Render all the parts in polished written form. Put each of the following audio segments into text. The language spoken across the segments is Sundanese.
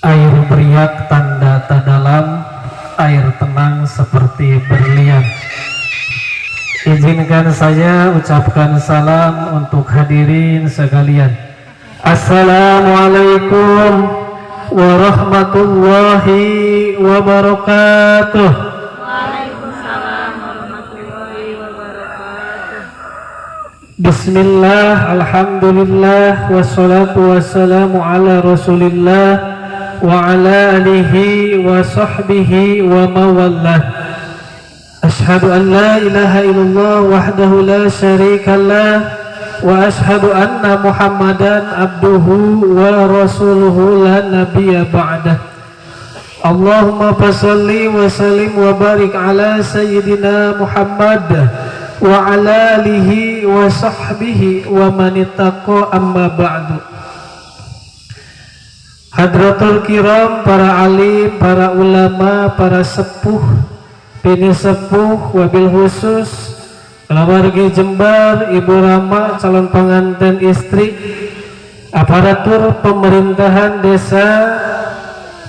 Air beriak tanda tak dalam, air tenang seperti berlian. Izinkan saya ucapkan salam untuk hadirin sekalian. Assalamualaikum warahmatullahi wabarakatuh. Waalaikumsalam warahmatullahi wabarakatuh. Bismillah, alhamdulillah, wassalatu wassalamu ala rasulillah wa ala alihi wa sahbihi wa mawallah. Ashhadu an la ilaha illallah wahdahu la syarika lah wa ashhadu anna Muhammadan abduhu wa rasuluhu la nabiyya ba'dah. Allahumma fasalli wa sallim wa barik ala sayyidina Muhammad wa ala alihi wa sahbihi wa man ittaqa, amma ba'du. Hadratul kiram, para alim, para ulama, para sepuh, pinisepuh, wabil khusus keluarga Jembar, Ibu Rama, calon pengantin istri, aparatur pemerintahan desa,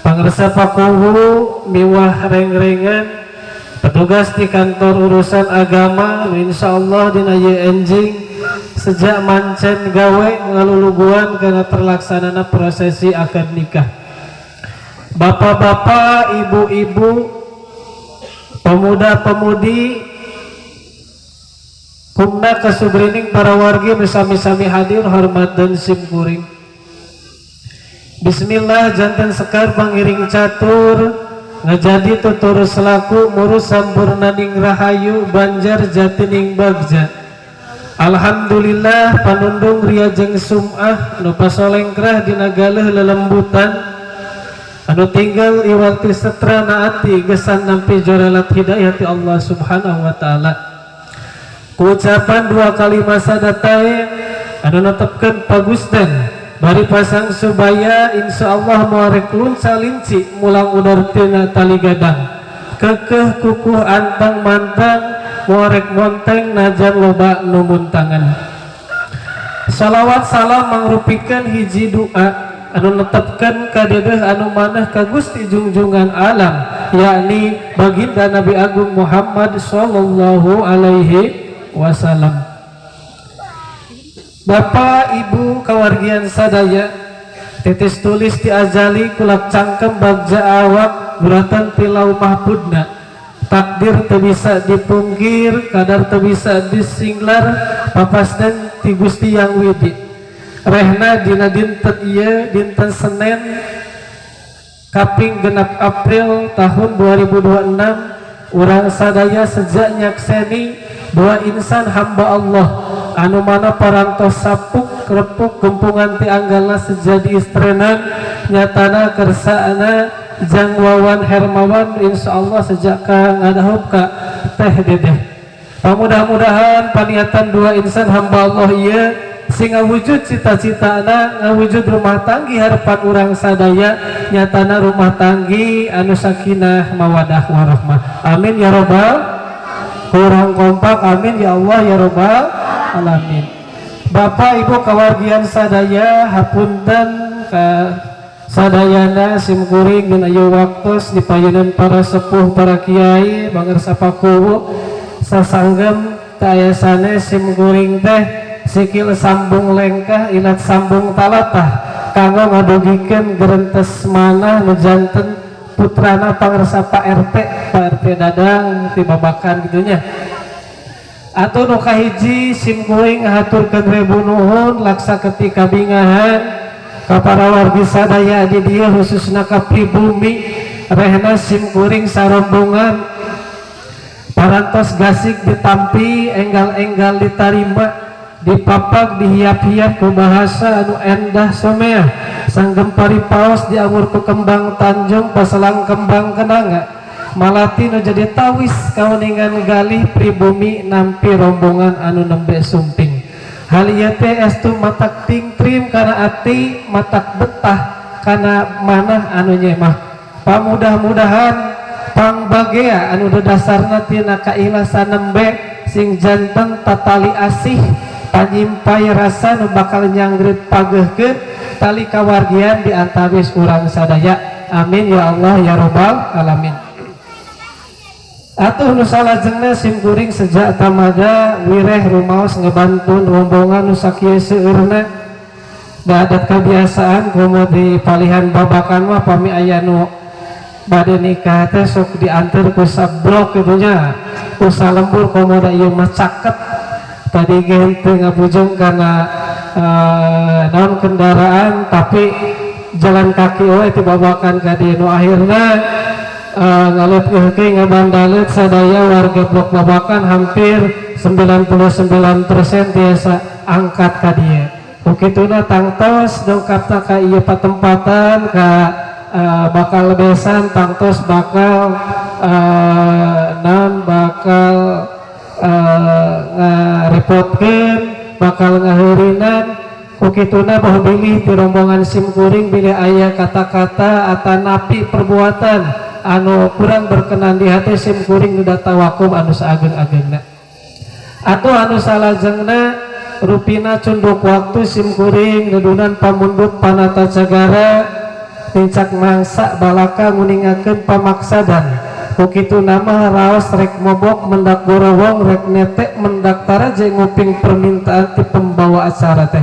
pangersa pakuwu, miwah reng-rengan, petugas di kantor urusan agama, insya Allah dina ieu enjing sejak mancen gawe ngaluluguan karena terlaksanana prosesi akad nikah. Bapak-bapak, ibu-ibu, pemuda-pemudi, kumna kasubrining para wargi sami-sami hadir, hormat dan simkuring. Bismillah, janten sekar pangiring catur ngajadi tutur selaku murus sampurnaning rahayu banjar jatining bagja. Alhamdulillah, panundung riajeng sum'ah nu pasolengkrah dina galeuh lelembutan anu tinggal iwal ti setra naati gesan nampi jorelat hidayah ti Allah Subhanahu wa Ta'ala. Ucapan dua kali masa datai anu netepkeun pagusden bari pasang subaya, insyaallah moarek lunca linci mulang udar tina tali gadang, kekeh kukuh antang mantang, moarek monteng najan loba numuntangan. Salawat salam mangrupikeun hiji doa anu netepkeun kadedeh anu manah ka Gusti jungjungan alam, yakni baginda Nabi Agung Muhammad sallallahu alaihi wasallam. Bapak Ibu kawargian sadaya, titis tulis ti azali kulak cangkem bagja awak guratan tilau mahpudna. Takdir teu bisa dipungkir, kadar teu bisa disinglar, papasden ti Gusti Yang Widi. Rehna dina dinten ieu, dinten Senin kaping 6 April tahun 2026, urang sadaya sejak nyakseni dua insan hamba Allah anu mana parantos sapuk kerepuk gempungan ti anggalna sejadi istrenan, nyatana kersaana Jang Wawan Hermawan, insyaallah sejak ka ngadahup ka Teh Dedeh. Mudah-mudahan paniatan dua insan hamba Allah ieu sing ngawujud cita-citana, ngawujud rumah tanggi harapan urang sadaya, nyatana rumah tanggi anu sakinah mawadah warahmah. Amin ya robbal, kurang kompak. Amin ya Allah ya robbal alamin. Bapak Ibu kawargian sadaya, hapunten ka sadayana, simkuring dina ieu waktos dipayunan para sepuh, para kiai, pangersa pakuwu sasanggem teu aya sanes. Simkuring teh sikil sambung lengkah, ilat sambung talatah, kanggo ngadugikeun gerentes manah nu janten putrana pangersa Pak RT, Pak RT Dadang ti Babakan gitunya. Atau nu kahiji, simkuring ngahaturkeun ribu nuhun laksa ketika bingahan ka para wargi sadaya di dieu, khususna ka pribumi. Rehna simkuring sarombongan parantos gasik ditampi, enggal-enggal ditarima, dipapag, dihiap-hiap ku bahasa anu endah somea, sanggem paripaos diangur ku kembang tanjung paselang kembang kenanga malati nu jadi tawis kauningan galih pribumi nampi rombongan anu nembe sumping. Hal ieu teh estu matak tingtrim kana ati, matak betah kana manah anu nyemah. Pamudah-mudahan pangbagea anu dasarna tina kaikhlasan nembe sing janten tatali asih. Panyimpai rasa nu bakal nyanggreut pageuhkeun tali kawargian di antawis urang sadaya. Amin ya Allah ya robbal alamin. Atuh nu salajengna sim kuring sejak tamada wireh rumaos ngebantun rombongan nu sakieu seueurna. Da adat kebiasaan komo di palihan Babakan mah pami aya nu bade nikah teh sok diantar ku sablok kitu nya, ku salembur, komo da ieu mah caket. Tadi ge teu ngabujeng karena naon kendaraan, tapi jalan kaki we ti Babakan ka dieu. Nu akhirna ngaleup ngabandaleut sadaya warga blok Babakan hampir 99% tiasa angkat ka dieu. Ukituna tangtos dongkapna ka ieu patempatan ka bakal besan, tangtos bakal naon, bakal ngarepotkeun, bakal ngaheurinan. Kukituna bahwa bilih ti rombongan sim kuring bilih aya kata-kata atanapi perbuatan anu kurang berkenan di hati sim kuring, nu tawakum anu saageng-agengna. Atau anu salajengna, rupina cunduk waktu sim kuring nedunan pamundut panata cagara nincak mangsa balaka nguningakeun pamaksadan. Kukitu nama raos rek mobok mendak gorowong, rek netek mendak taraje nguping permintaan ti pembawa acara teh.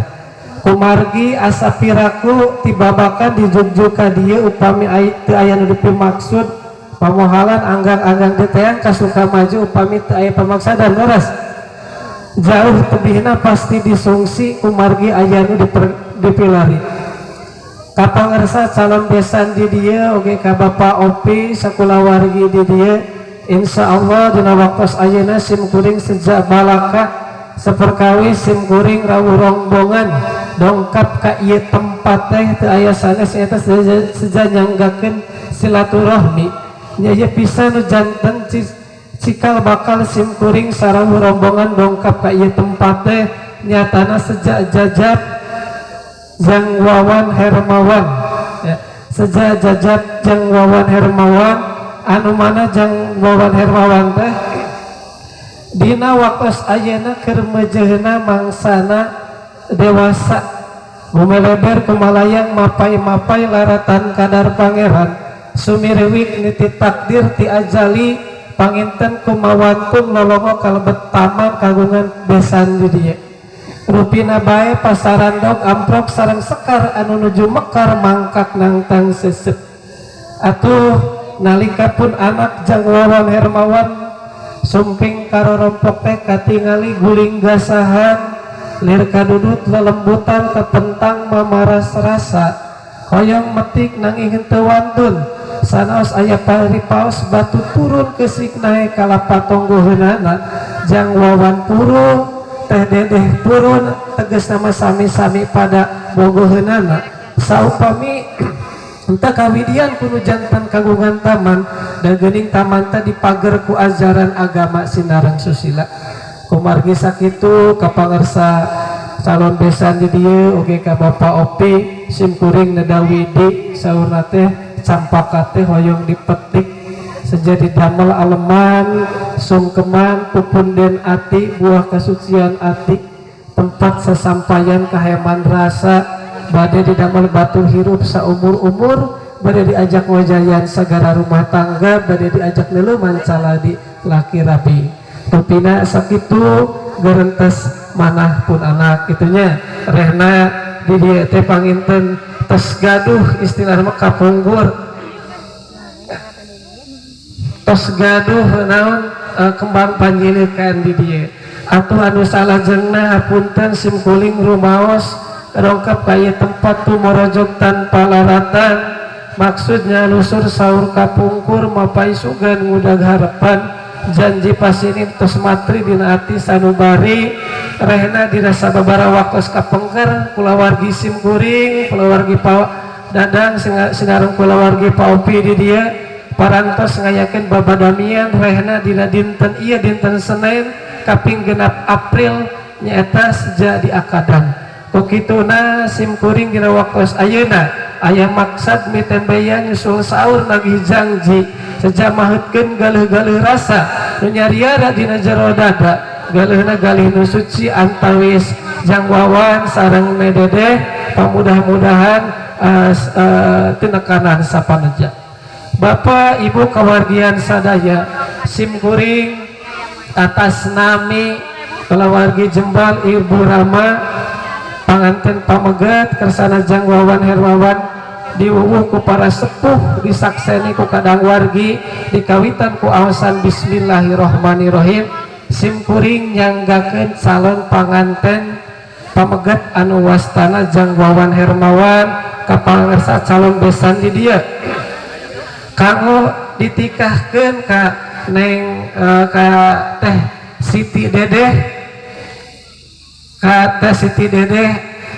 Kumargi asa piraku ti Babakan dijugjug ka dieu upami teu aya nu maksud pamohalan anggang-anggang diteang ka Sukamaju upami teu aya pamaksadan leres jauh tebihna pasti disungsi kumargi aya nu dipilari. Kapangersa calon besan di dieu oge ka Bapak Opi sakulawargi di dieu, insyaallah dina waktos ayeuna sim kuring sejak balaka seperkawis sim kuring rawuh rombongan dongkap ka ieu tempat teh teu aya sanes eta seja nyanggakeun silaturahmi nya. Ieu pisan nu janten cikal bakal sim kuring sarawuh rombongan dongkap ka ieu tempat teh, nyatana sejak jajab Jang Wawan Hermawan ya, sejak jajab Jang Wawan Hermawan, anu mana Jang Wawan Hermawan teh dina waktos ayeuna keur meujeuhna mangsana dewasa, gumeleber kumalayang mapai-mapai laratan kadar pangeran, sumiriwik niti takdir ti ajali panginten kumawantun lolongo kalebet taman kagungan besan di dieu. Rupina bae pasarandog amprok sareng sekar anu nuju mekar mangkak nangtang sesep. Atuh nalika pun anak Jang Wawan Hermawan sumping karorompok teh katingali guling gasahan, lir kadudut lelembutan ketentang mamaras rasa hoyong metik nanging henteu wantun. Sanaos aya paripaos batu turun kesik naek kalapa tonggoheunana. Jang Wawan purun, Teh Dedeh purun, tegas nama sami-sami pada bogoheunana. Saupami entah kawidian kudu jantan kagungan taman dan gening taman teh dipager ku ajaran agama sinareng susila. Kumargi sakitu, kapangersa calon besan di dieu oge ka Bapak Opi, sim kuring nedawidi saurna teh campaka teh hoyong dipetik sejadi damel aleman sungkeman pupunden ati, buah kesucian ati, tempat sesampaian kaheman rasa, bade didamel batu hirup saumur-umur, bade diajak wajayan segara rumah tangga, bade diajak neleuman caladi laki rabi. Rupina sakitu gerentes manah pun anak itunya rehna di dieu teh panginten tos gaduh istilah mah kapungkur tos gaduh naon kembang panjilikan di dieu. Atuh anu salajengna, hapunten sim kuring rumaos rongkap kaya tempat tumorojog tanpa laratan maksudnya lusur sahur kapungkur mapai sugan ngudag harapan janji pasinin tos matri dina ati sanubari. Rehna dina sababara waktos kapengker kulawargi sim kuring, kulawargi Pa Dadang sinareng kulawargi Pa Opi di dieu parantos ngayakeun babadamian. Rehna dina dinten ieu, dinten Senin kaping 6 April, nyaeta seja di akadan. Kukituna sim kuring dina waktos ayeuna aya maksad mitembeyan nyusul saur nagih janji seja maheutkeun galeuh-galeuh rasa nu nyariara dina jero dada. Galihna galih nu suci antawis Jang Wawan sareng Dedeh, pamudah-mudahan tinekanan sapaneja. Bapak Ibu kawargian sadaya, sim kuring atas nami kalawargi Jembal, Ibu Rama, panganten pamegat kersana Jang Wawan Hermawan diwuwuh ku para sepuh, disakseni ku kadang wargi, dikawitan ku aosan bismillahirrohmanirrohim. Sim kuring nyanggakeun calon panganten pamegat anu wastana Jang Wawan Hermawan ka pangersa calon besan di dieu kanggo ditikahkeun ka Neng ka Teh Siti Dedeh. Ka Teh Siti Dedeh,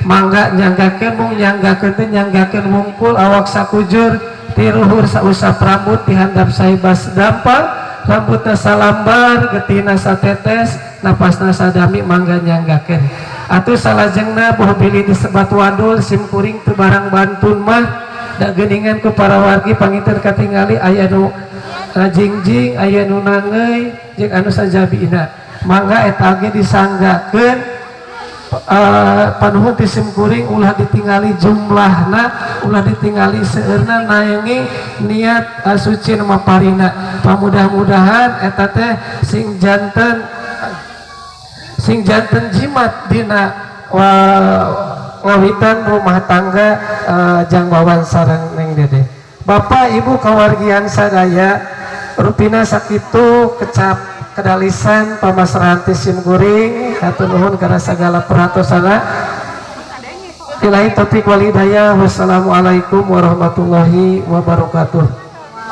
mangga nyanggakeun. Mung nyanggakeun teh nyanggakeun wungkul, awak sakujur ti luhur sausap rambut, ti handap saibas dampal, rambutna salambar, getina satetes, napasna sadami. Mangga nyanggakeun atuh. Salajengna, boh bilih disebat wadul, sim kuring teu barang bantun mah da geuningan ku para wargi panginten katingali aya nu ngajingjing, aya nu nangeuy, jeung anu sajabina. Mangga eta ge disanggakeun. Panuhun ti sim kuring, ulah ditingali jumlahna, ulah ditingali seueurna, nanging niat suci nu maparina. Pamudah-mudahan eta teh sing janten jimat dina ngawitan rumah tangga Jang Wawan sareng Neng Dede. Bapak Ibu kawargian sadaya, rupina sakitu kecap kedalisan pamasrahan ti sim kuring. Hatur nuhun kana sagala perhatosana. Billahi taufik wal hidayah. Wassalamualaikum warahmatullahi wabarakatuh.